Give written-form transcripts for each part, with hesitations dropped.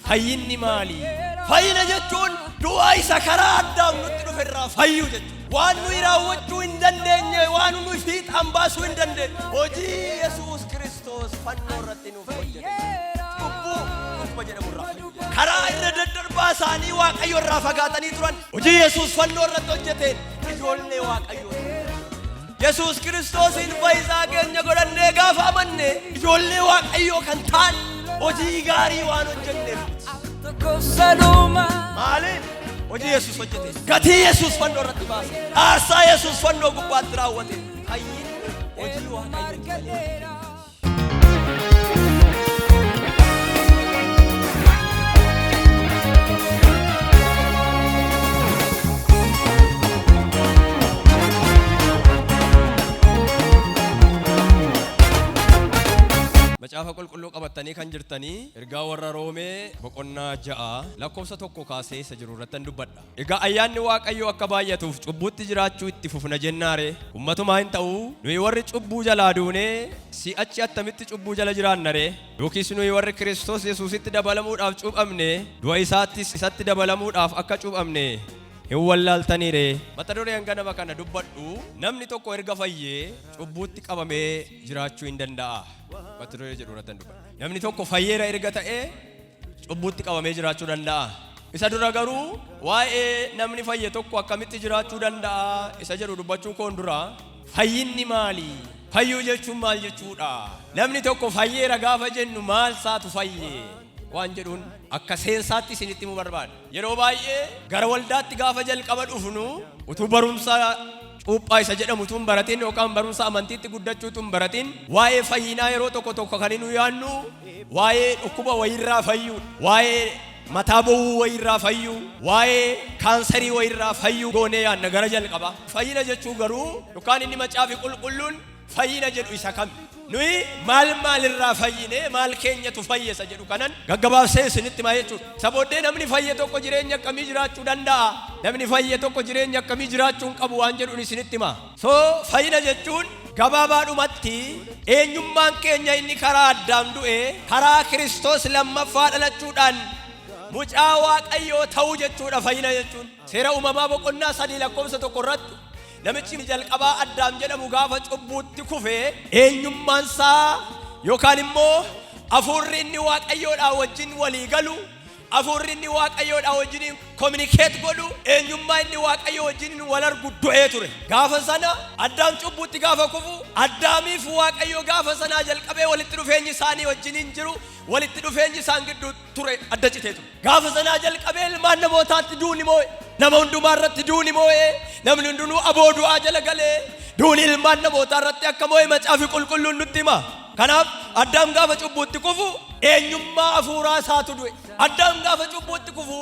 Fayyinni maali? Fayyina jechuun du'a isa karaa Addaam nutti dhufe irraa fayyuu jechuudha. Waan nuyi raawwachuu hin dandeenye, waan nuyi fiixaan baasuu hin dandeenye, hojii Yesuus Kiristoos fannoo irratti nuuf hojjete. Cubbuu dhukkuba jedhamu irraa fayyuu. Karaa irra daddarbaa isaanii Waaqayyo irraa fagaatanii turan. Hojii Yesuus fannoo irratti hojjeteen ijoollee Waaqayyoo ta'an. Yesuus Kiristoosiin fayyisaa keenya godhannee gaafa amanne ijoollee Waaqayyoo kan ta'an hojii gaarii waan hojjenneef miti. Maaliif? Hojii Yesuus hojjete. Gatii Yesuus fannoo irratti baase. Aarsaa Yesuus fannoo gubbaatti raawwate. Fayyinni hojii Waaqayyooti malee hojii keenya miti. Macaafa qulqulluu qabattanii kan jirtanii ergaa warra Roomee boqonnaa 6 lakkoofsa 1 kaasee isa jiru irrattan dubbadha. Egaa ayyaanni Waaqayyoo akka baay'atuuf cubbuutti jiraachuu itti fufna jennaa ree? Kun matumaa hin ta'u! Nuyi warri cubbuu jalaa duune, si'achi attamitti cubbuu jala jiraanna ree? Yookiis nuyi warri Kiristoos Yesuusitti dabalamuudhaaf cuuphamne, du'a isaattis isatti dabalamuudhaaf akka cuuphamne hin wallaaltanii ree? Mata dureen ganama kana dubbadhu, Namni tokko erga fayyee cubbuutti qabamee jiraachuu in danda'aa? Mata duree jedhu irrattan dubbadha. Namni tokko fayyeera erga ta'ee cubbuutti qabamee jiraachuu danda'aa? Isa dura garuu waa'ee namni fayye tokko akkamitti jiraachuu danda'a isa jedhu dubbachuu koon dura fayyinni maali? Fayyuu jechuun maal jechuudha? Namni tokko fayyeera gaafa jennu maal isaatu fayye? Waan jedhuun akka seensaatti isinitti himuu barbaada. Yeroo baay'ee gara waldaatti gaafa jalqaba dhufnu utuu barumsa cuuphaa isa jedhamu utuu hin baratin yookaan barumsa amantiitti guddachuu utuu hin baratin waa'ee fayyinaa yeroo tokko tokko kan nu yaadnu waa'ee dhukkuba wayiirraa fayyuudha. Waa'ee mataa bowwuu wayiirraa fayyuu, waa'ee kaansarii wayiirraa fayyuu goonee yaadna gara jalqabaa. Fayyina jechuun garuu yookaan inni macaafi qulqulluun fayyina jedhu isa kami? Nuyi maal maalirraa fayyine, maal keenyatu fayye isa jedhu kanan gaggabaabsee isinitti himaa jechuudha. Isa booddee namni fayye tokko jireenya akkamii jiraachuu danda'a? Namni fayye tokko jireenya akkamii jiraachuu hin qabu waan jedhun isinitti hima. So fayyina jechuun gabaabaadhumatti eenyummaan keenya inni karaa Addaam du'e karaa Kiristoos lammaffaa dhalachuudhaan mucaa Waaqayyoo ta'uu jechuudha fayyina jechuun. Seera uumamaa boqonnaa 3 lakkoofsa 1 irratti Namichi inni jalqabaa Addaam jedhamu gaafa cubbuutti kufe eenyummaan isaa yookaan immoo hafuurri inni Waaqayyoodhaa wajjin walii galu, hafuurri inni Waaqayyoodhaa wajjiniin communicate godhu, eenyummaa inni Waaqayyo wajjiniin wal argu du'ee ture. Gaafa sana Addaam cubbuutti gaafa kufu Addaamiif Waaqayyo gaafa sanaa jalqabee walitti dhufeenyi isaanii wajjiniin jiru, walitti dhufeenyi isaan gidduu ture adda citee ture. Gaafa sanaa jalqabee ilmaan namootaatti duuni moo'e. Nama hundumaa irratti duuni moo'e. Namni hundinuu aboo du'aa jala galee duuni ilmaan namootaa irratti akka moo'e macaafi qulqulluun nutti hima. Kanaaf Addaam gaafa cubbuutti kufu eenyummaa hafuuraa isaatu du'e. Addaam gaafa cubbuutti kufu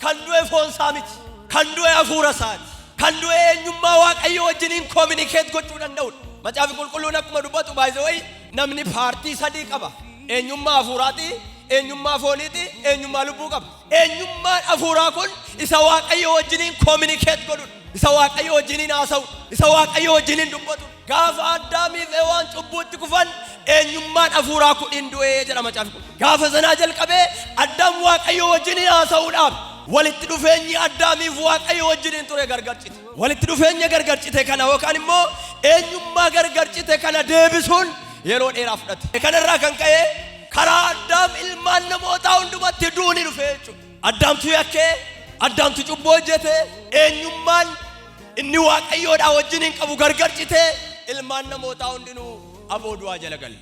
kan du'e foon isaa miti. Kan du'e hafuura isaati. Kan du'e eenyummaa Waaqayyo wajjiniin communicate gochuu danda'udha. Macaafi qulqulluun akkuma dubbatu by the way namni paartii sadii qaba. Eenyummaa hafuuraati, eenyummaa fooniiti, eenyummaa lubbuu qaba. Eenyummaan hafuuraa kun isa Waaqayyo wajjiniin communicate godhudha. Isa Waaqayyo wajjiniin haasa'udha. Isa Waaqayyo wajjiniin dubbatudha. Gaafa Addaamiif Hewaan cubbuutti kufan eenyummaan hafuuraa kun hin du'e jedha macaafi kun. Gaafa sanaa jalqabee Addaam Waaqayyo wajjiniin haasa'uudhaaf walitti dhufeenyi Addaamiif Waaqayyo wajjiniin ture gargar cite. Walitti dhufeenya gargar cite kana yookaan immoo eenyummaa gargar cite kana deebisuun yeroo dheeraa fudhate. Kana irraa kan ka'e karaa Addaam ilmaan namootaa hundumatti duuni dhufe jechuudha. Addaamtu yakkee, Addaamtu cubbuu hojjete, eenyummaan inni Waaqayyoodhaa wajjin hin qabu gargar cite, ilmaan namootaa hundinuu aboo du'aa jala galle.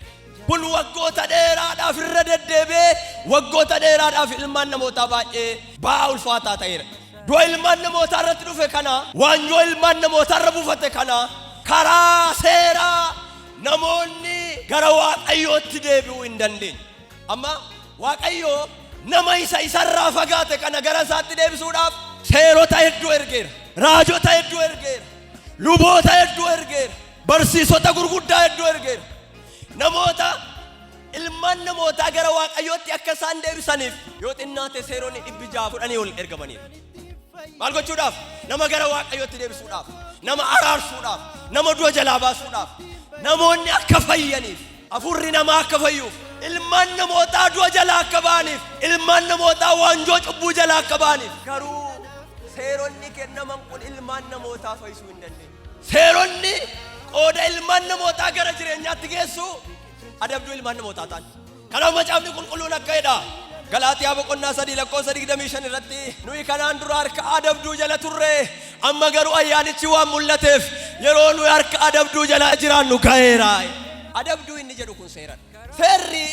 Kun waggoota dheeraadhaaf irra deddeebi'ee waggoota dheeraadhaaf ilmaan namootaa baay'ee ba'aa ulfaataa ta'eera. Du'a ilmaan namootaa irratti dhufe kana, waanjoo ilmaan namootaa irra buufate kana karaa seeraa Namoonni gara Waaqayyootti deebi'uu hin dandeenye. Amma Waaqayyo nama isa isarraa fagaate kana gara isaatti deebisuudhaaf seerota hedduu ergeera. Raajota hedduu ergeera. Luboota hedduu ergeera. Barsiisota gurguddaa hedduu ergeera. Namoota ilmaan namootaa gara Waaqayyootti akka isaan deebisaniif yoo xinnaate seeronni 610 ol ergamaniiru. Maal gochuudhaaf? Nama gara Waaqayyootti deebisuudhaaf, nama araarsuudhaaf, nama du'a jalaa baasuudhaaf, namoonni akka fayyaniif, hafuurri namaa akka fayyuuf, Ilmaan namootaa du'a jalaa akka ba'aniif, ilmaan namootaa waanjoo cubbuu jalaa akka ba'aniif. Garuu seeronni kennaman kun ilmaan namootaa fayyisuu hin dandeenye. Seeronni qooda ilmaan namootaa gara jireenyaatti geessu adabduu ilmaan namootaa ta'an. Kanaaf Macaafni Qulqulluun akka jedha. Galaatiyaa boqonnaa 3 lakkoofsa 25 irratti, nuyi kanaan dura harka adabduu jala turre, amma garuu ayyaanichi waan mul'ateef yeroo nuyi harka adabduu jala jiraannu ga'eera. Adabduu inni jedhu kun seeradha. Seerri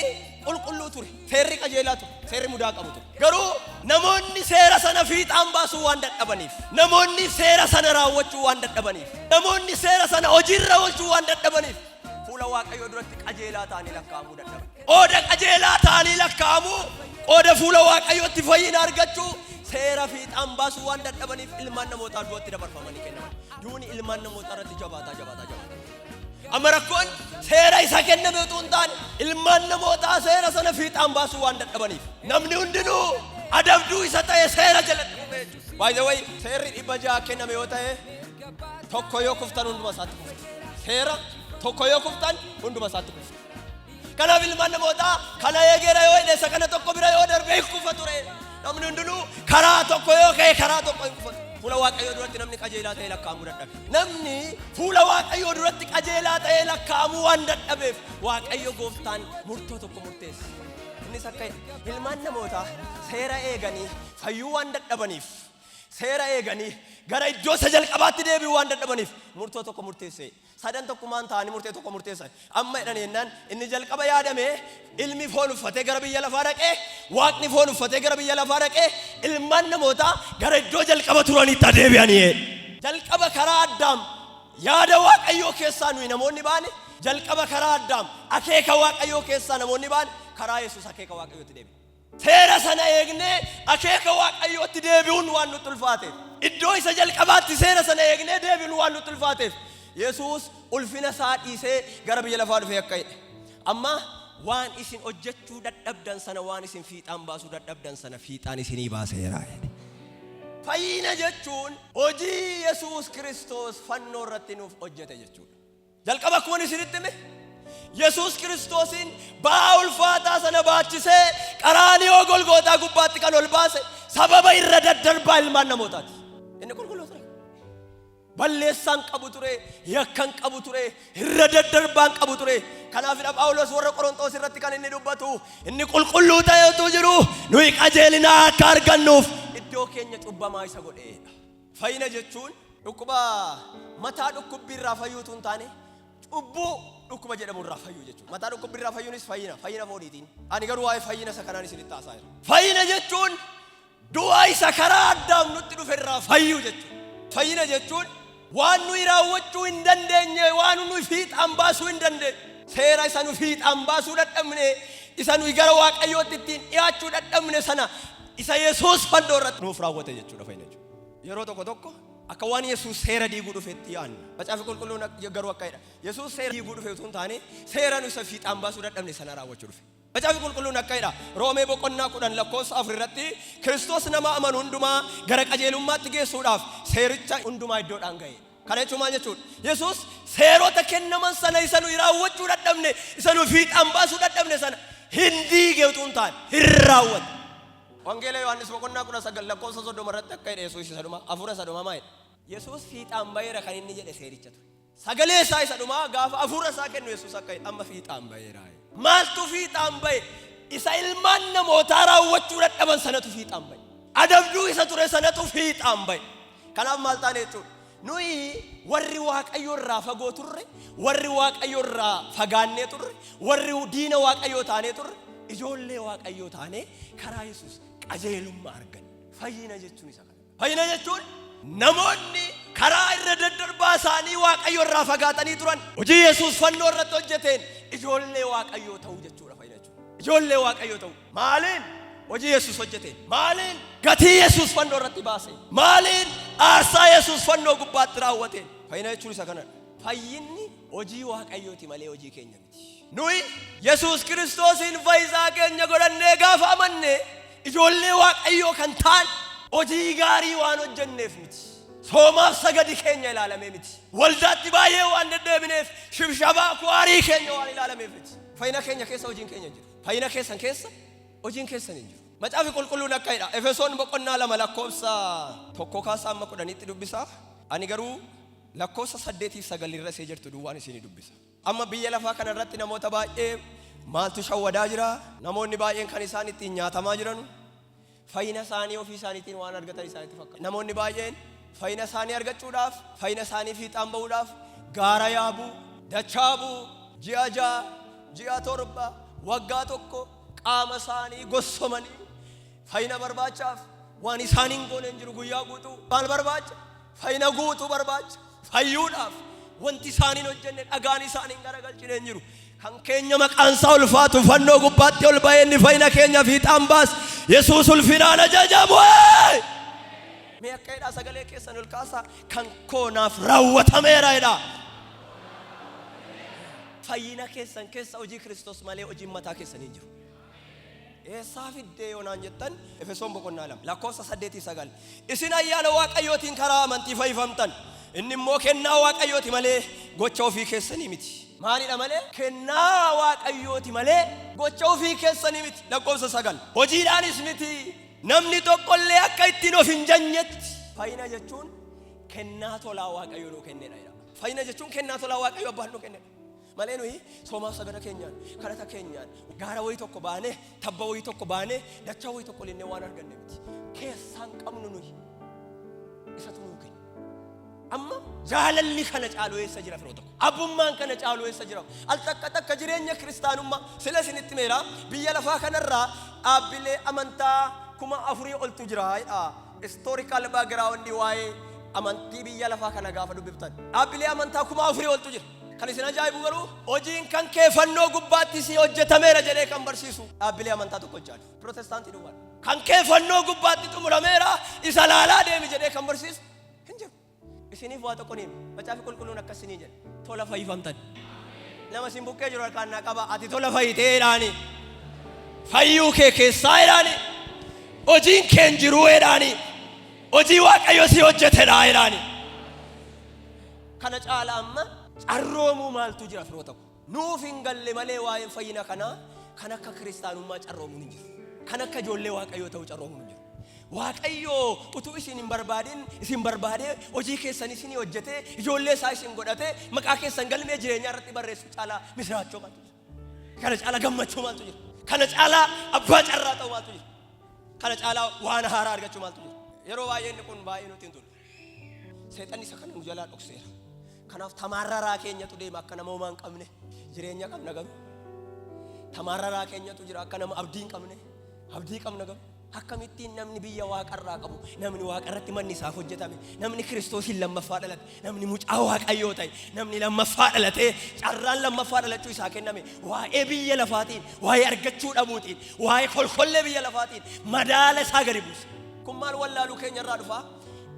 qulqulluu ture. Seerri qajeelaa ture. Seerri mudaa qabu ture. Garuu namoonni seera sana fiixaan baasuu waan dadhabaniif, namoonni seera sana raawwachuu waan dadhabaniif, namoonni seera sana hojiirra oolchuu waan dadhabaniif, fuula Waaqayyoo duratti qajeelaa ta'anii lakkaa'amuu dadhaban. Qooda qajeelaa ta'anii lakkaa'amuu, qooda fuula Waaqayyootti fayyina argachuu, seera fiixaan baasuu waan dadhabaniif ilmaan namootaa du'atti dabarfamanii kennaman. Duuni ilmaan namootaa irratti jabaataa jabaataa jabaataa. Amma rakkoon seera isa kenname utuu hin taane, ilmaan namootaa seera sana fiixaan baasuu waan dadhabaniif, namni hundinuu adabduu isa ta'e seera jalatti kufe jechuudha. By the way, seerri 600 kenname yoo ta'e, tokko yoo kuftan hunduma isaatti kuftu. Seera tokko yoo kuftan hunduma isaatti kuftu. Kanaaf ilmaan namootaa kana eegeera yoo jedhe, isa kana tokko bira yoo darbe hin kufa ture. Namni hundinuu karaa tokko yoo ka'e karaa tokko hin kufatu. Fuula Waaqayyoo duratti namni qajeelaa ta'e lakkaa'amuu dadhabe. Namni fuula Waaqayyoo duratti qajeelaa ta'e lakkaa'amuu waan dadhabeef, Waaqayyo gooftaan murtoo tokko murteesse. Innis akka ilmaan namootaa seera eeganii fayyuu waan dadhabaniif, seera eeganii gara iddoo isa jalqabaatti deebi'uu waan dadhabaniif, murtoo tokko murteesse. Sadan tokkummaan ta'anii murtee tokko murteessan. Amma jedhan jennaan, inni jalqaba yaadame, ilmi foon uffatee gara biyya lafaa dhaqee, Waaqni foon uffatee gara biyya lafaa dhaqee, ilmaan namootaa gara iddoo jalqaba turaniitti adeebi'anii. Jalqaba karaa Addaam yaada Waaqayyoo keessaa nuyi namoonni baane, jalqaba karaa Addaam akeeka Waaqayyoo keessaa namoonni baane, karaa Yesuus akeeka Waaqayyootti deebi'e. Seera sana eegnee akeeka Waaqayyootti deebi'uun waan nutti ulfaateef, iddoo isa jalqabaatti seera sana eegnee deebi'uun waan nutti ulfaateef, Yesuus ulfina isaa dhiisee gara biyya lafaa dhufee akka jedhe. Amma waan isin hojjechuu dadhabdan sana, waan isin fiixaan baasuu dadhabdan sana fiixaan isinii baaseera jedhe. Fayyina jechuun hojii Yesuus Kiristoos fannoo irratti nuuf hojjete jechuudha. Jalqaba akkuma isinitti hime, Yesuus Kiristoosiin ba'aa ulfaataa sana baachisee Qaraaniyoo Golgootaa gubbaatti kan ol baase sababa irra daddarbaa ilmaan namootaati. Inni qulqulluu ture. Balleessaan qabu ture, yakkan qabu ture, irra daddarbaan qabu ture. Kanaafidha Phaawulos warra Qorontoos irratti kan inni dubbatu, inni qulqulluu ta'e utuu jiru nuyi qajeelinaa akka argannuuf iddoo keenya cubbamaa isa godheedha. Fayyina jechuun dhukkuba mataa dhukkubbii irraa fayyuu utuu hin taane, cubbuu dhukkuba jedhamu irraa fayyuu jechuudha. Mataa dhukkubbii irraa fayyuunis fayyina, fayyina fooniitiin. Ani garuu waa'ee fayyina isa kanaan isinitti haasaa jira. Fayyina jechuun du'a isa karaa Addaam nutti dhufe irraa fayyuu jechuudha. Fayyina jechuun waan nuyi raawwachuu hin dandeenye, waan nuyi fiixaan baasuu hin dandeenye, seera isa nu fiixaan baasuu dadhabne, isa nuyi gara Waaqayyootti ittiin dhiyaachuu dadhabne sana, isa Yesuus fannoo irratti nuuf raawwate jechuudha fayyina jechuudha. Yeroo tokko tokko akka waan Yesuus seera diiguu dhufetti yaadna. Macaafi Qulqulluun garuu akka jedha. Yesuus seera diiguu dhufe utuu hin taane, seera nu isa fiixaan baasuu dadhabne sana raawwachuu dhufe. Macaafi Qulqulluun akka jedha. Roomee boqonnaa 10 lakkoofsa 4 irratti, Kiristoos nama amanu hundumaa gara qajeelummaatti geessuudhaaf seericha hundumaa iddoodhaan ga'e. Kana jechuun maal jechuudha? Yesuus seerota kennaman sana, isa nuyi raawwachuu dadhabne, isa nu fiixaan baasuu dadhabne sana hin diige utuu hin taane, hin raawwate. Wangeela Yohaannis boqonnaa 19 lakkoofsa 30 irratti akka jedhe, Yesuus isa dhumaa, hafuura isa dhumaa maal jedhe? Yesuus fiixaan baheera kan inni jedhe seericha ture. Sagalee isaa isa dhumaa gaafa hafuura isaa kennu, Yesuus akka jedhe, amma fiixaan baheera. Maaltu fiixaan bahe? Isa ilmaan namootaa raawwachuu dadhaban sanatu fiixaan bahe. Adabduu isa ture sanatu fiixaan bahe. Kanaaf maal taane jechuudha? Nuyi warri Waaqayyo irraa fagoo turre, warri Waaqayyo irraa fagaannee turre, warri diina Waaqayyoo taanee turre, ijoollee Waaqayyoo taanee karaa Yesuus qajeelummaa arganne. Fayyina jechuun isa kana. Fayyina jechuun namoonni karaa irra daddarbaa isaanii Waaqayyo irraa fagaatanii turan hojii Yesuus fannoo irratti hojjeteen ijoollee Waaqayyoo ta'uu jechuudha fayyina jechuun. Ijoollee Waaqayyoo ta'uu. Maaliin? Hojii Yesuus hojjeteen. Maaliin? Gatii Yesuus fannoo irratti baase. Maaliin? Aarsaa Yesuus fannoo gubbaatti raawwateen. Fayyina jechuun isa kanadha. Fayyinni hojii Waaqayyooti malee hojii keenya miti. Nuyi Yesuus Kiristoosiin fayyisaa keenya godhannee gaafa amanne, ijoollee Waaqayyoo kan ta'an hojii gaarii waan hojjenneef miti. Soomaaf sagadi keenya ilaalamee miti. Waldaatti baay'ee waan deddeebineef, shibshabaa kuwaarii keenya waan ilaalameef miti. Fayyina keenya keessa hojiin keenya hin jiru. Fayyina keessan keessa hojiin keessan hin jiru. Macaafi qulqulluun akka jedha. Efesoon boqonnaa 2 lakkoofsa 1 kaasaa amma 10tti dubbisa. Ani garuu lakkoofsa 8 fi 9 irra isee jirtu duwwaan isinii dubbisa. Amma biyya lafaa kana irratti namoota baay'ee maaltu shawwadaa jira? Namoonni baay'een kan isaan ittiin nyaatamaa jiranu fayyina isaanii ofii isaaniitiin waan argatan isaanitti fakkaata. Namoonni baay'een fayyina isaanii argachuudhaaf, fayyina isaanii fiixaan ba'uudhaaf gaara yaabuu, dachaa bu'uu, ji'a 6, ji'a 7, waggaa 1 qaama isaanii gossomanii fayyina barbaachaaf waan isaan hin goone hin jiru guyyaa guutuu. Maal barbaacha? Fayyina guutuu barbaacha. Fayyuudhaaf wanti isaan hin hojjenne, dhagaan isaan hin garagalchine hin jiru. Kan keenya maqaan isaa ulfaatu, fannoo gubbaatti ol ba'ee inni fayyina keenya fiixaan baas. Yesuus ulfinaan ajajamu. Mee akka jedhaa sagalee keessan ol kaasaa, kan koo naaf raawwatameera jedhaa. Fayyina keessan keessa hojii Kiristoos malee hojiin mataa keessanii hin jiru. Eessaa fiddee yoo naan jettan, Efesoon boqonnaa 2 lakkoofsa 8 fi 9. Isin ayyaana Waaqayyootiin karaa amantii fayyifamtan. Inni immoo kennaa Waaqayyooti malee gocha ofii keessanii miti. Maalidha malee? Kennaa Waaqayyooti malee gocha ofii keessanii miti. Lakkoofsa 9. Hojiidhaanis miti, namni tokkollee akka ittiin of hin janyetti. Fayyina jechuun kennaa tolaa Waaqayyo nuu kennedha jedha. Fayyina jechuun kennaa tolaa Waaqayyo abbaan nuu kennedha. Malee nuyi soomaaf sagada keenyaan, kadhata keenyaan, gaara wayii tokko baanee, tabba wayii tokko baanee, dachaa wayii tokko linnee waan arganne miti. Keessaan qabnu nuyi. Isatu nuu kenne. Amma jaalalli kana caalu eessa jira, firoo tokko? Abbummaan kana caalu eessa jira? Al takka takka jireenya kiristaanummaa sila isinitti meera, biyya lafaa kanarraa dhaabbilee amantaa 4000 oltu jira. Historical background waa'ee amantii biyya lafaa kana gaafa dubbiftan, dhaabbilee amantaa 4000 oltu jira. Kan isin ajaa'ibu garuu, hojiin kan kee fannoo gubbaatti si hojjetameera jedhee kan barsiisu dhaabbilee amantaa tokko hin caalu. Pirootestaantii duwwaadha. Kan kee fannoo gubbaatti xumurameera, isa laalaa deemi jedhee kan barsiisu hin jiru. Isiniif waa tokko ni hima. Macaafi qulqulluun akkas isinii jedha. Tola fayyifamtan. Nama isin bukkee jiru harkaan naa qaba. Ati tola fayyitee jedhaani. Fayyuu kee keessaa jedhaani. Hojiin kee hin jiruu jedhaani. Hojii Waaqayyo si hojjetedha jedhaani. Kana caala amma carroomuu maaltu jira, firoota ko? Nuuf hin galle malee waa'een fayyina kanaa kan akka kiristaanummaa carroomuun hin jiru. Kan akka ijoollee Waaqayyoo ta'uu carroomuun hin jiru. Waaqayyo utuu isin hin barbaadin isin barbaadee, hojii keessan isinii hojjetee, ijoollee isaa isin godhatee, maqaa keessan galmee jireenyaa irratti barreessuu caalaa misiraachoo maaltu jira? Kana caalaa gammachuu maaltu jira? Kana caalaa abbaa carraa ta'uu maaltu jira? Kana caalaa waan haaraa argachuu maaltu jira? Yeroo baay'ee inni kun baay'ee nutti hin tolu. Seexanni isa kana nu jalaa dhokseera. Kanaaf tamaarraraa keenyatu deema akka nama homaa hin qabne. Jireenya qabna garuu. Tamaarraraa keenyatu jira akka nama abdii hin qabne. Abdii qabna garuu. Akkamittiin namni biyya waaqarraa qabu, namni waaqarratti manni isaaf hojjetame, namni Kiristoosiin lammaffaa dhalate, namni mucaa Waaqayyoo ta'e, namni lammaffaa dhalatee carraan lammaffaa dhalachuu isaa kenname, waa'ee biyya lafaatiin, waa'ee argachuu dhabuutiin, waa'ee kolkollee biyya lafaatiin madaala isaa gadi buuse? Kun maal wallaaluu keenya irraa dhufaa?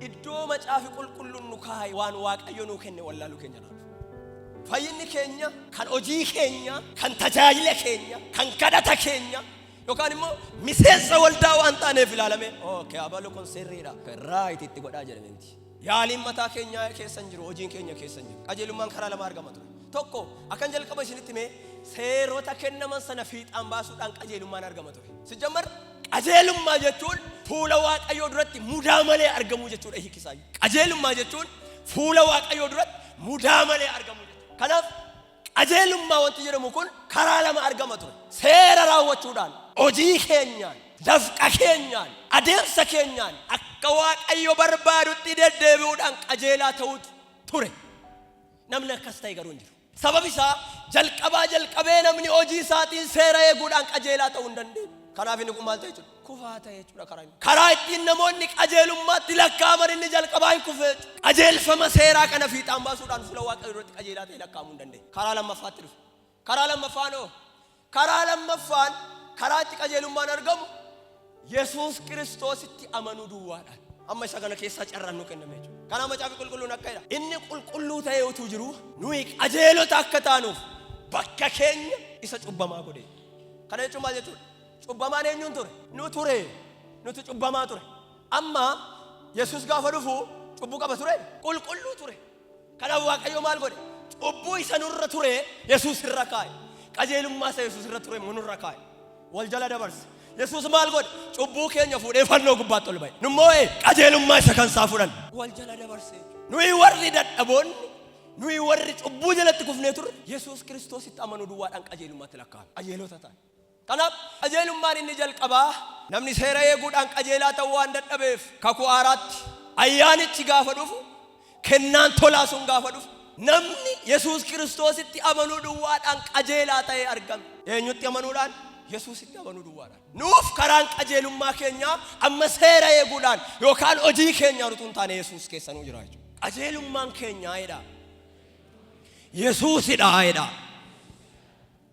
Iddoo macaafi qulqulluun nu kaa'e, waan Waaqayyo nuu kenne wallaaluu keenya irraa dhufa. Fayyinni keenya kan hojii keenya, kan tajaajila keenya, kan kadhata keenya yookaan immoo miseensa waldaa waan taaneef ilaalame, okay, abalu kun sirriidha, right itti godhaa jedhame miti. Yaaliin mataa keenya keessa hin jiru, hojiin keenya keessa hin jiru. Qajeelummaan karaa lama argama ture. Tokko, akkan jalqaba isinitti mee, seerota kennaman sana fiixaan baasuudhaan qajeelummaan argama ture. Sijjammar qajeelummaa jechuun fuula Waaqayyoo duratti mudaa malee argamuu jechuudha hiikisaayyuu. Qajeelummaa jechuun fuula Waaqayyoo duratti mudaa malee argamuu jechuudha. Kanaaf qajeelummaa wanti jedhamu kun karaa lama argama ture. Seera raawwachuudhaan, hojii keenyaan, dafqa keenyaan, adeemsa keenyaan akka Waaqayyo barbaadutti deddeebi'uudhaan qajeelaa ta'uutu ture. Namni akkas ta'e garuu hin jiru. Sababi isaa jalqabaa jalqabee namni hojii isaatiin seera eeguudhaan qajeelaa ta'uu hin dandeenye. Kanaaf inni kun maal ta'e jechuudha? Kufaa ta'e jechuudha karaa inni. Karaa ittiin namoonni qajeelummaatti lakkaa'aman inni jalqabaa hin kufe jechuudha. Qajeelfama seeraa kana fiixaan baasuudhaan fuula Waaqayyoo duratti qajeelaa ta'e lakkaa'amuu hin dandeenye. Karaa lammaffaatti dhufe. Karaa lammaffaan hoo? Karaa lammaffaan karaa itti qajeelummaan argamu Yesuus Kiristoositti amanuu duwwaadhaan. Amma isa kana keessaa carraan nu kenname jechuudha. Kanaaf macaafi qulqulluun akka jedha. Inni qulqulluu ta'ee utuu jiruu nuyi qajeelota akka taanuuf bakka keenya isa cubbamaa godhe. Kana jechuun maal jechuudha? Cubbamaan eenyuun ture? Nu ture. Nuti cubbamaa ture. Amma Yesuus gaafa dhufu cubbuu qaba ture? Qulqulluu ture. Kanaaf Waaqayyo maal godhe? Cubbuu isa nurra ture Yesuus irra kaa'e. Qajeelummaa isa Yesuus irra ture immoo nurra kaa'e. Wal jala dabarse. Yesuus maal godhe? Cubbuu keenya fuudhee fannoo gubbaatti ol ba'e. Nummoo qajeelummaa isa kan isaa fudhanne. Wal jala dabarse. Nuyi warri dadhaboonni, nuyi warri cubbuu jalatti kufnee turre, Yesuus Kiristoositti amanuu duwwaadhaan qajeelummaatti lakkaa'ame. Qajeelota ta'an. Kanaaf qajeelummaan inni jalqabaa, namni seera eeguudhaan qajeelaa ta'uu waan dadhabeef, kakuu haaraatti ayyaanichi gaafa dhufu, kennaan tolaa sun gaafa dhufu, namni Yesuus Kiristoositti amanuu duwwaadhaan qajeelaa ta'ee argame. Eenyutti amanuudhaan? Yesuusitti amanuu duwwaadhaan. Nuuf karaan qajeelummaa keenyaa amma seera eeguudhaan yookaan hojii keenyaan utuu hin taane Yesuus keessanuu jira jechuudha. Qajeelummaan keenyaa jedha. Yesuusidha jedha.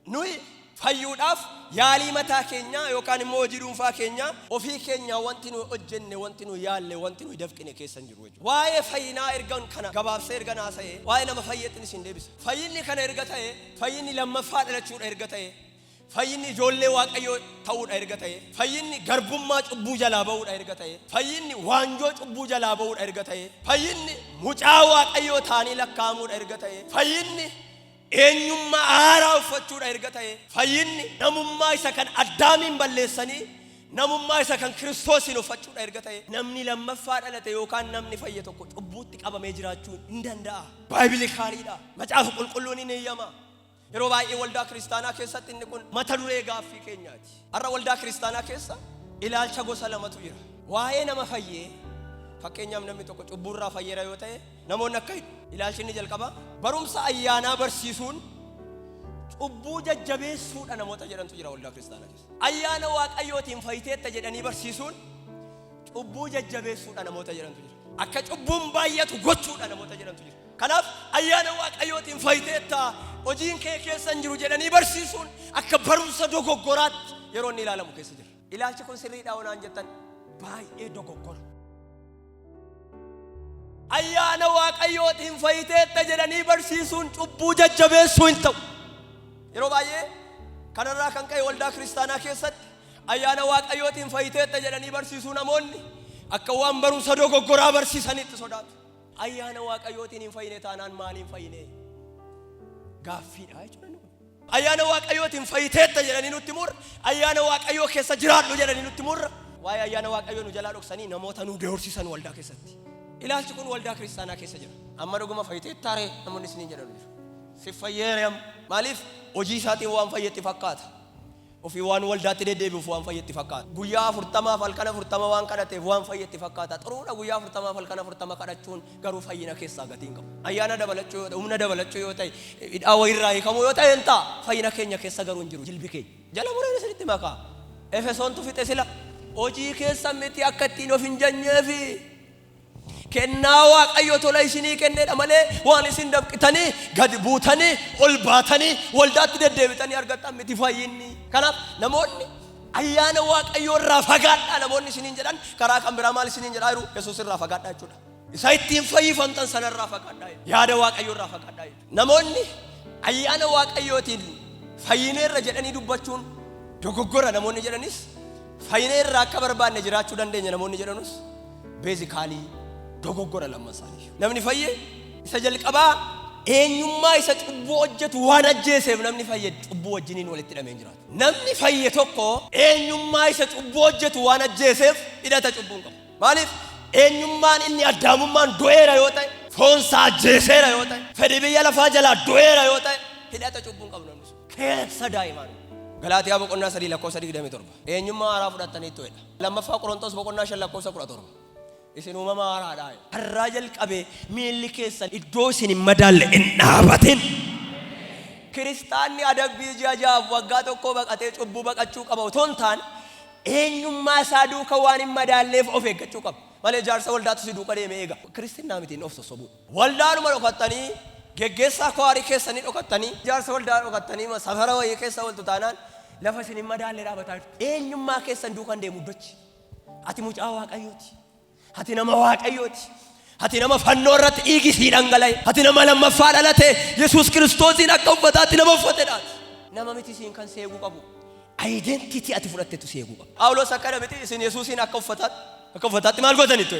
Nuyi fayyuudhaaf yaalii mataa keenyaa yookaan immoo hojii dhuunfaa keenyaa, ofii keenyaa wanti nuyi hojjenne, wanti nuyi yaalle, wanti nuyi dafqine keessa hin jiru jechuudha. Waa'ee fayyinaa ergan kana gabaabsee ergan haasa'ee, waa'ee nama fayyeetti isin deebisa. Fayyinni kana erga ta'e, fayyinni lammaffaa dhalachuudha erga ta'e, fayyinni ijoollee Waaqayyoo ta'uudha erga ta'e, fayyinni garbummaa cubbuu jalaa ba'uudha erga ta'e, fayyinni waanjoo cubbuu jalaa ba'uudha erga ta'e, fayyinni mucaa Waaqayyoo ta'anii lakkaa'amuudha erga ta'e, fayyinni eenyummaa haaraa uffachuudha erga ta'e, fayyinni namummaa isa kan Addaamiin balleessanii namummaa isa kan Kiristoosiin uffachuudha erga ta'e, namni lammaffaa dhalate yookaan namni fayye tokko cubbuutti qabamee jiraachuu hin danda'a? Biblically dha. Macaafa Qulqulluun hin eeyyama? Yeroo baay'ee waldaa kiristaanaa keessatti inni kun mata duree gaaffii keenyaati. Har'a waldaa kiristaanaa keessa ilaalcha gosa lamatu jira. Waa'ee nama fayyee, fakkeenyaaf namni tokko cubbuurraa fayyeera yoo ta'e, namoonni akka ilaalchi inni jalqaba barumsa ayyaanaa barsiisuun cubbuu jajjabeessuudha namoota jedhantu jira waldaa kiristaanaa keessa. Ayyaana Waaqayyootiin fayyiteetta jedhanii barsiisuun cubbuu jajjabeessuudha namoota jedhantu jira. Akka cubbuun baay'atu gochuudha namoota jedhantu jira. Kanaaf ayyaana Waaqayyootiin fayyiteetta, hojiin kee keessa hin jiru jedhanii barsiisuun akka barumsa dogoggoraatti yeroo inni ilaalamu keessa jira. Ilaalchi kun sirriidha onaan jettan, baay'ee dogoggora. Ayyaana Waaqayyootiin fayyiteetta jedhanii barsiisuun cubbuu jajjabeessuu hin ta'u. Yeroo baay'ee kanarraa kan ka'e waldaa kiristaanaa keessatti ayyaana Waaqayyootiin fayyiteetta jedhanii barsiisuu namoonni akka waan barumsa dogoggoraa barsiisanitti sodaatu. Ayyaana Waaqayyootiin hin fayyine taanaan maaliin fayyine? Gaaffiidha jechuudha inni kun. Ayyaana Waaqayyootiin fayyiteetta jedhanii nutti murra. Ayyaana Waaqayyoo keessa jiraadhu jedhanii nutti murra. Waa'ee ayyaana Waaqayyoo nu jalaa dhoksanii namoota nu doorsisan waldaa keessatti. Ilaalchi kun waldaa kiristaanaa keessa jira. Amma dhuguma fayyiteettaa ree namoonni isiniin jedhanu jiru. Si fayyeera. Maaliif? Hojii isaatiin waan fayyetti fakkaata. Ofii waan waldaatti deddeebi'uuf waan fayyetti fakkaata. Guyyaa 40f halkan 40 waan kadhateef waan fayyetti fakkaata. Xuruudha, guyyaa 40f halkan 40 kadhachuun garuu fayyina keessaa gatii hin qabu. Ayyaana dabalachuu yoo ta'e, humna dabalachuu yoo ta'e, hidhaa wayirraa hiikamuu yoo ta'e hin ta'a. Fayyina keenya keessa garuu hin jiru jilbi keenya. Jala mureen isinitti makaa. Efesoontu fixe sila. Hojii keessa miti akka ittiin of hin janyeefi. Kennaa Waaqayyo tola isinii kenneedha malee waan isin dafqitanii, gadi buutanii, ol baatanii, waldaatti deddeebitanii argattan miti fayyinni. Kanaaf namoonni ayyaana Waaqayyoo irraa fagaadhaa namoonni isiniin jedhan karaa kan biraa maal isiniin jedhaa jiru? Yesuus irraa fagaadhaa jechuudha. Isa ittiin fayyifamtan sanarraa fagaadhaa jechuudha. Yaada Waaqayyoo irraa fagaadhaa jechuudha. Namoonni ayyaana Waaqayyootiin fayyineerra jedhanii dubbachuun dogoggora namoonni jedhanis, fayyineerra akka barbaanne jiraachuu dandeenya namoonni jedhanus basically dogoggora lamman isaanii. Namni fayye isa jalqabaa eenyummaa isa cubbuu hojjetu waan ajjeeseef namni fayye cubbuu wajjiniin walitti hidhamee hin jiraatu. Namni fayye tokko eenyummaa isa cubbuu hojjetu waan ajjeeseef hidhata cubbuu hin qabu. Maaliif? Eenyummaan inni addaamummaan du'eera yoo ta'e, foonsaa ajjeeseera yoo ta'e, fedhii biyya lafaa jalaa du'eera yoo ta'e, hidhata cubbuu hin qabu namni sun. Keessa daa'imaan. Galaatiyaa boqonnaa 3 lakkoofsa 27. Eenyummaa haaraa fudhattaniittu jedha. Lammaffaa Qorontos boqonnaa 5 lakkoofsa 17. Isin uumama haaraadha. Har'aa jalqabee miilli keessan iddoo isin hin madaalle hin dhaabatin. Kiristaanni adabbii ji'a 6f waggaa tokkoo baqatee cubbuu baqachuu qaba otoo hin taane, eenyummaa isaa duuka waan hin madaalleef of eeggachuu qaba. Malee jaarsa waldaatu si duuka deemee eega. Kiristinnaa mitiin of sossobuudha. Waldaanuma dhokattanii, geggeessaa choir keessanii dhokattanii, jaarsa waldaa dhokattanii safara wayii keessa ooltu taanaan lafa isin hin madaalle dhaabataa jirtu. Eenyummaa keessan duukan deemu iddochi. Ati mucaa Waaqayyooti. Ati nama Waaqayyooti. Ati nama fannoo irratti dhiigi sii dhangala'e. Ati nama lammaffaa dhalate, Yesuus Kiristoosiin akka uffataatti nama uffatedhaati. Nama miti siin kan seeguu qabu. Identity ati fudhattetu seeguu qaba. Phaawulos akkana miti, isin Yesuusiin akka uffataatti maal gootanitti?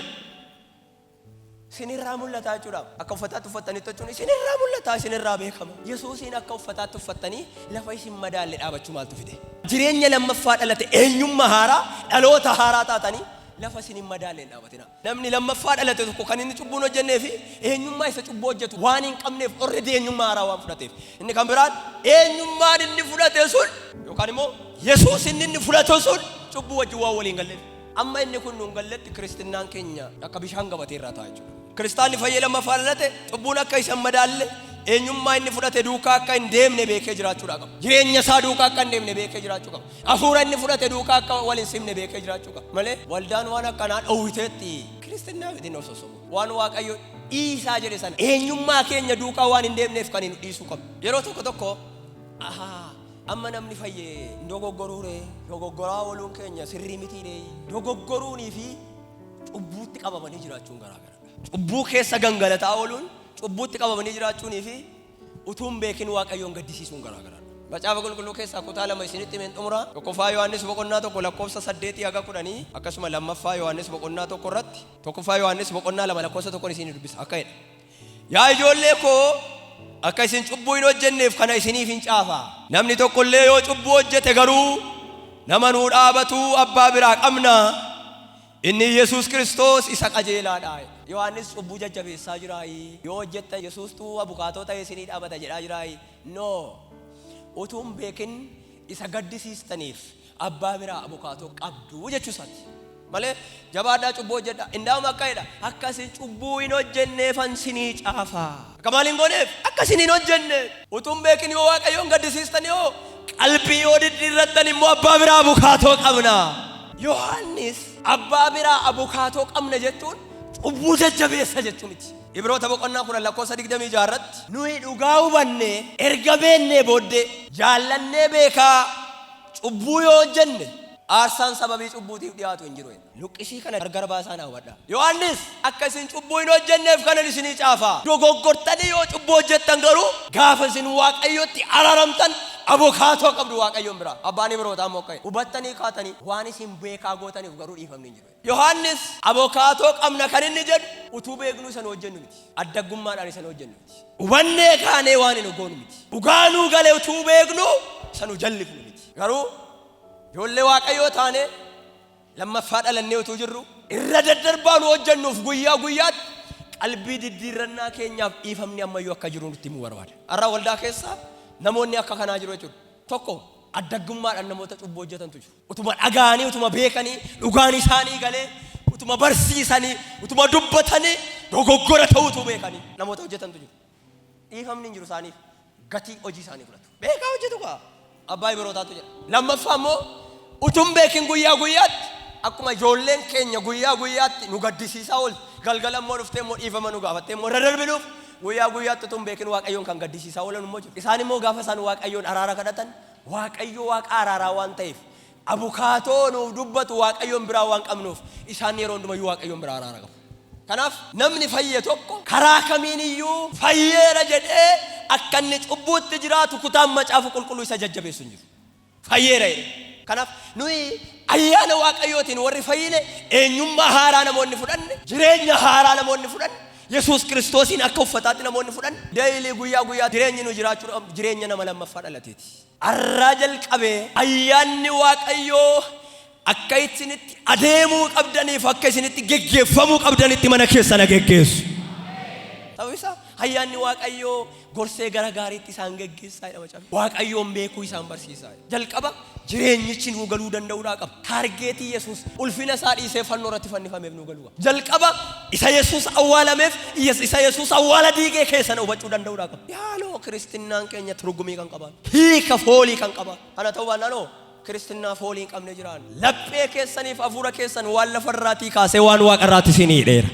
Isinirraa mul'ata jechuudha. Akka uffataatti uffattanitti jechuun isinirraa mul'ata, isinirraa beekama. Yesuusiin akka uffataatti uffattanii lafa isin madaalle dhaabachuu maaltu fide? Jireenya lammaffaa dhalate, eenyummaa haaraa, dhaloota haaraa taatanii lafa isin hin madaalle hin dhaabatina. Namni lammaffaa dhalate tokko kan inni cubbuun hojjennee fi eenyummaa isa cubbuu hojjetu waan hin qabneef, already eenyummaa haaraa waan fudhateef. Inni kan biraan eenyummaan inni fudhate sun yookaan immoo Yesuus inni fudhate sun cubbuu wajjin waan waliin galleef. Amma inni kun nuun galletti kiristinnaan keenya akka bishaan gabatee irraa ta'a jechuudha. Kiristaanni fayyee lammaffaa dhalate cubbuun akka isa hin madaalle, eenyummaa inni fudhate duukaa akka hin deemne beekee jiraachuudha qaba. Jireenya isaa duukaa akka hin deemne beekee jiraachuu qaba. Hafuura inni fudhate duukaa akka wal hin simne beekee jiraachuu qaba. Malee waldaan waan akkanaa dhowwiteetti kiristinnaa miti of sossobu. Waan Waaqayyo dhiisaa jedhe sana eenyummaa keenya duukaa waan hin deemneef kan hin dhiisuu qabnu. Yeroo tokko tokko, ahaa, amma namni fayyee dogoggoruure, dogoggoraa ooluun keenya sirrii mitiire. Dogoggoruunii fi cubbuutti qabamanii jiraachuun garaa garadha. Cubbuu keessa gangalataa ooluun, cubbuutti qabamanii jiraachuunii fi utuu hin beekin Waaqayyoon gaddisiisuun garaa garadha. Macaafa Qulqulluu keessaa kutaa lama isinitti himeen xumura. Tokkoffaa Yohaannis boqonnaa 1 lakkoofsa 8 haga 10, akkasuma lammaffaa Yohaannis boqonnaa 1 irratti, tokkoffaa Yohaannis boqonnaa 2 lakkoofsa 1 isinii dubbisa, akka jedha. Yaa ijoollee koo, akka isin cubbuu hin hojjenneef kana isiniif hin caafa. Namni tokko illee yoo cubbuu hojjete garuu nama nuu dhaabatu abbaa biraa qabna. Inni Yesuus Kiristoos isa qajeelaadha. Yohaannis cubbuu jajjabeessaa jiraayi? Yoo hojjettan Yesuustuu abukaatoo ta'ee isinii dhaabata jedhaa jiraayi? No. Utuu hin beekin isa gaddisiistaniif abbaa biraa abukaatoo qabdu jechuu isaati. Malee jabaadhaa, cubbuu hojjedhaa. Indaa'uma akka jedha, akka isin cubbuu hin hojjenneefan sinii caafa. Akka maal hin gooneef? Akka isin hin hojjenneef. Utuu hin beekin yoo Waaqayyoon gaddisiistan, yoo qalbii yoo diddiirrattan immoo abbaa biraa abukaatoo qabna. Yohaannis abbaa biraa abukaatoo qabna jechuun cubbuu jajjabeessa jechuu miti. Ibroota boqonnaa 10 lakkoofsa 26 irratti, nuyi dhugaa hubannee erga beennee booddee jaallannee beekaa cubbuu yoo hojjenne, aarsaan sababii cubbuutiif dhiyaatu hin jiru jedha. Luqqisii kana gargar baasaa naa hubadhaa. Yohaannis, akka isin cubbuu hin hojjenneef kanan isinii caafa. Dogoggortanii yoo cubbuu hojjettan garuu gaafa isin Waaqayyotti araaramtan abukaatoo qabdu Waaqayyoon biraa. Abbaan Ibrootaa immoo akka jedhe, hubattanii kaatanii waan isin beekaa gootaniif garuu dhiifamni hin jiru jedha. Yohaannis abukaatoo qabna kan inni jedhu utuu beeknuu isa nu hojjennu miti. Addaggummaadhaan isa nu hojjennu miti. Hubannee kaanee waan hin goonu miti. Dhugaa nuu gale utuu beeknu isa nu jallifnu miti. Garuu ijoollee Waaqayyoo taanee lammaffaa dhalannee utuu jirru irra daddarbaa nu hojjennuuf guyyaa guyyaatti qalbii diddiirrannaa keenyaaf dhiifamni ammayyuu akka jiru nutti himuu barbaada. Har'a waldaa keessa namoonni akka kanaa jiru jechuudha. Tokko, addaggummaadhaan namoota cubbuu hojjetantu jiru. Utuma dhaga'anii, utuma beekanii, dhugaan isaanii galee, utuma barsiisanii, utuma dubbatanii, dogoggora ta'uutu beekanii namoota hojjetantu jiru. Dhiifamni hin jiru isaaniif, gatii hojii isaanii fudhatu. Beekaa hojjetu kaa abbaa Ibrootaatu jedha. Lammaffaa immoo utuu hin beekin guyyaa guyyaatti, akkuma ijoolleen keenya guyyaa guyyaatti nu gaddisiisaa oolti, galgala immoo dhuftee immoo dhiifama nu gaafattee immoo irra darbinuuf, guyyaa guyyaatti utuu hin beekin Waaqayyoon kan gaddisiisaa oolan immoo jiru. Isaan immoo gaafa isaan Waaqayyoon araara kadhatan, Waaqayyo Waaqa araaraa waan ta'eef, abukaatoo nuuf dubbatu Waaqayyoon biraa waan qabnuuf, isaan yeroo hundumayyuu Waaqayyoon biraa araara qabu. Kanaaf namni fayye tokko karaa kamiin iyyuu fayyeera jedhee akka inni cubbuutti jiraatu kutaan Macaafa Qulqulluu isa jajjabeessu hin jiru. Fayyeera jedhee. Kanaaf nuyi ayyaana Waaqayyootiin warri fayyine, eenyummaa haaraa namoonni fudhanne, jireenya haaraa namoonni fudhanne, Yesuus Kiristoosiin akka uffataatti namoonni fudhanne, daily, guyyaa guyyaa jireenyi nu jiraachuu qabnu jireenya nama lammaffaa dhalateeti. Har'aa jalqabee ayyaanni Waaqayyoo akka isinitti adeemuu qabdaniif akka isinitti geggeeffamuu qabdanitti mana keessa na geggeessu. Sababni isaa ayyaanni Waaqayyoo gorsee gara gaariitti isaan geggeessaa jedha macaafni. Waaqayyoon beekuu isaan barsiisaa. Jalqaba jireenyichi nuu galuu danda'uudhaa qaba. Targetii Yesuus ulfina isaa dhiisee fannoo irratti fannifameef nuu galuu qaba. Jalqaba isa Yesuus awwaalameef, isa Yesuus awwaala diigee keessa na hubachuu danda'uudhaa qaba. Yaaloo kiristinnaan keenya turgumii kan qabaatu, hiika foolii kan qabaatu. Kana ta'uu baannaan hoo kiristinnaa foolii hin qabne jiraan. Laphee keessaniif hafuura keessan waan lafarraatii kaasee waan waaqarraatti isinii hidheera.